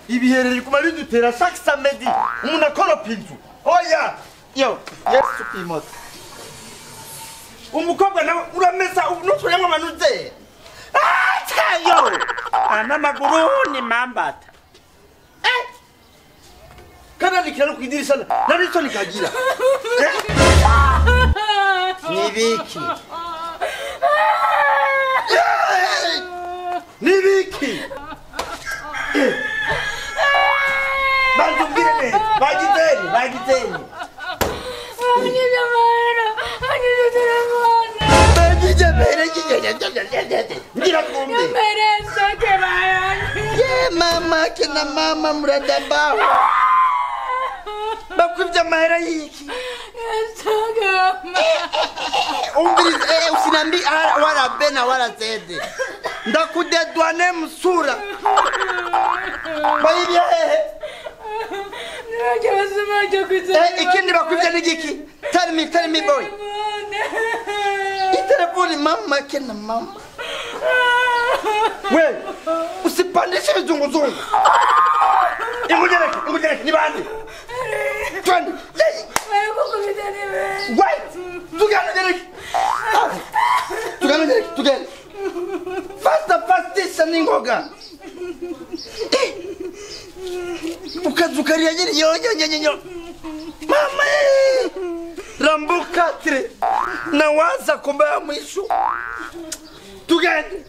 Ibiherere kuma bidutera chaque samedi umuntu akoropa inzu. Oya yo Yesu kwimoto. Umukobwa nawe uramesa nuturemwa manuze. Ah tayo. Ana maguru ni mambata. Eh? Kana nikira kuidirisha naricho nikagira. Nibiki. Nibiki. Banzumbire bagiteni bagiteni. Ye mama kina mama muradaba. Bakwivya mahera yiki. Umvirize usinambi wala bena wala zede. Ndakudedwane msura. Bayibye hehe. Ikindi bakwivya nigiki. Tell me boy. Telefoni mama kina mama. We, usipandishe vizunguzungu. Ingujereke ni bandi. Twende. Wait. Tugende. Tugende. Fasta ningoga. Ukazukaria nyiri yo yo. Mama. Rambo 4 nawaza kumba mwisho. Tugende.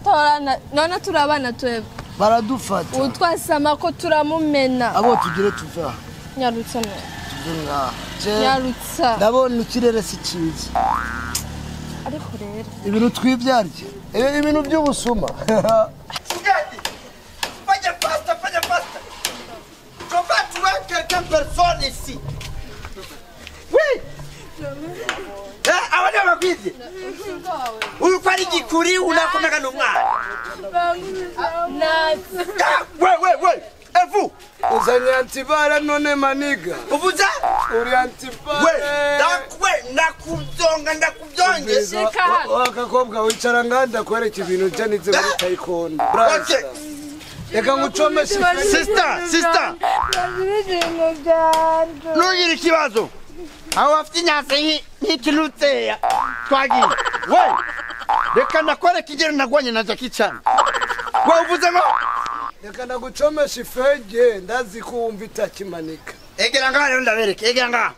Torana none turabana twebwe. Baradufata. Utwasama ko turamumena. Abo tugire tuva. Nyarutsa ne. Tugire. Nyarutsa. Ndabona ikirere si cyiza. Ariko rero ibintu twibyarye. Ibintu by'ubusuma. Tugende. Fanya pasta, fanya pasta. Je vais tuer quelqu'un personne ici. Oui. Abana bakwivye. Uyu kwari gikuri unakonaga n'umwana. We. Evu. Uzanye antibara none maniga. Uvuza? Uri antibara. We, ndakwe ndakubyonga ndakubyonge. Wakakobwa wicara nganda kwereka ibintu janitse muri taekwondo. Okay. Reka ngucome sister. Nugira ikibazo. Aho afite inyase nk'ikinutseya twagiye. We, reka nakwereka igero nagwanye na Jackie Chan. We uvuze ngo reka nagucomesha ifege ndazi ko wumva itakimanika. Egera ngaha rero ndabereke, egera ngaha.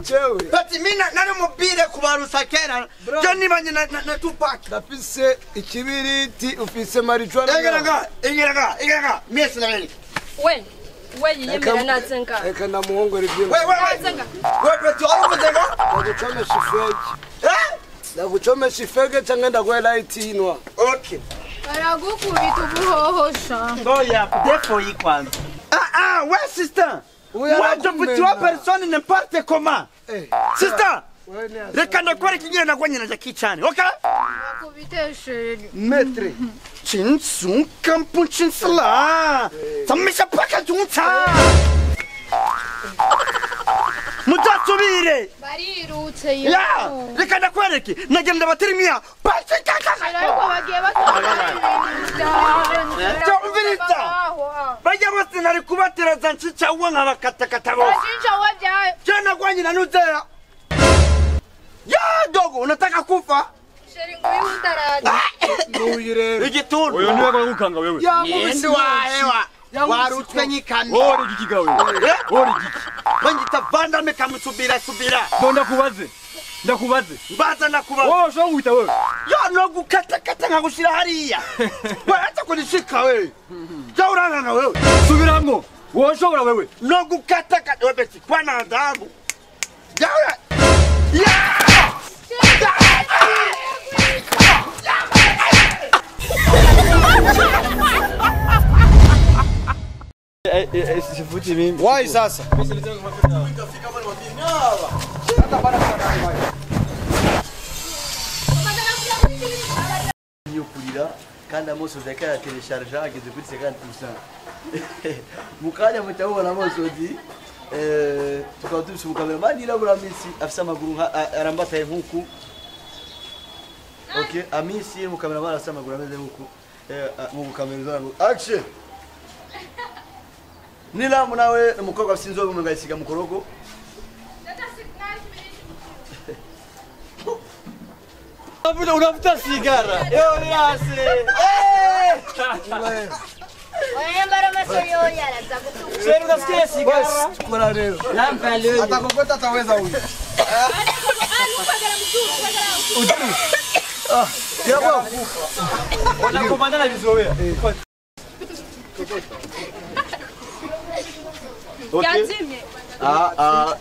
Jewe. Bati mina nari umupira kubarusa kera. Jo nibanye na Tupac. Ndafise ikibiriti ufise marijuana. Egera ngaha, egera ngaha, egera ngaha. Mwese ndabereke. We. We yiyemera natsenga. Reka namuhongora ibyo. We. We beti uvuze ngo ndagucomesha ifege. Eh? Ndagucomesha ifege cyangwa ndaguhe light inwa. Okay. Baragukubita ubuhohosha. Ngoya, defo yikwanza. Ah, ouais sister. Moi je peux tuer personne n'importe comment. Sister. Reka ndakwereka ingene nagwanye na Jackie Chan, okay? Bakubiteshe. Maître. Chinsun kampu chinsla. Tamisha paka junta. Mutasubire. Barirutse yo. Ya, reka ndakwereke. Nagenda baterimia. Ariko bagiye batora. Bajya bose nari kubateraza nchicha uwo nkabakatakata bose. Nchicha uwo byayo. Je nagwanye na nuzera. Ya dogo unataka kufa? Sheri nguyu utaraje. Nguyu rero. Igituntu. Oyo niwe bagukanga wewe. Yindi wahewa. Warutswe nyikamyo. Ori igiki gawe. Ori igiki. Bangita vandame kamusubira subira. Bo ndakubaze. Ndakubaze. Mbaza nakubaze. Wowe ushobora guhita wewe. Ya no gukatakata nkagushira hariya. We acha kunishika wewe. Ja uranganga wewe. Subiramwo. Wowe ushobora wewe. No gukatakata wewe beti kwa na adabu. Ja ura. Ya! Sifuti mimi. Why sasa? Yo kurira kandi amosozi akayatelesharja ageze kuri 50%. Mukanya mutabona amosozi tukaba dufise umukameramani yirabura minsi afise amaguru arambataye nkuku. Okay, Amisi mu cameraman asa amaguru ameze nkuko mu kamera ngo action. Nilamu nawe umukobwa afite inzobe umenga ayisiga mu korogo. Unavuta sigara. Yo niase. Eh! Wayambara amaso yoya araza gutuka. Sero unasikia sigara? Kora rero. Atakokota ataweza huyu. Ah, yabo. Wanakomanda na vizoea. Okay. Ah ah.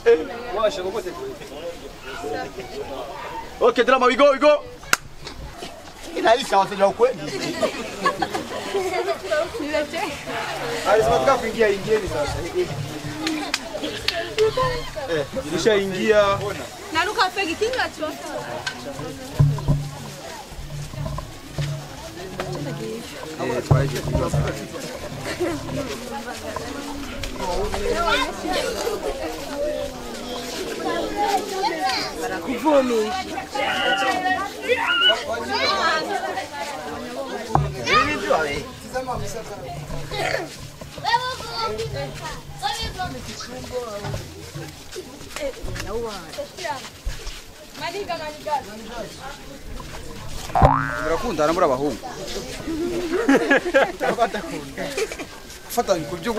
Okay, drama, we go, we go. Inaisha wateja ukweli. Alisema kuingia ingieni sasa. Nishaingia. Naruka fegi kinga chote. Murakundana muri abahungu. Batakunda. Fatanya kubyo.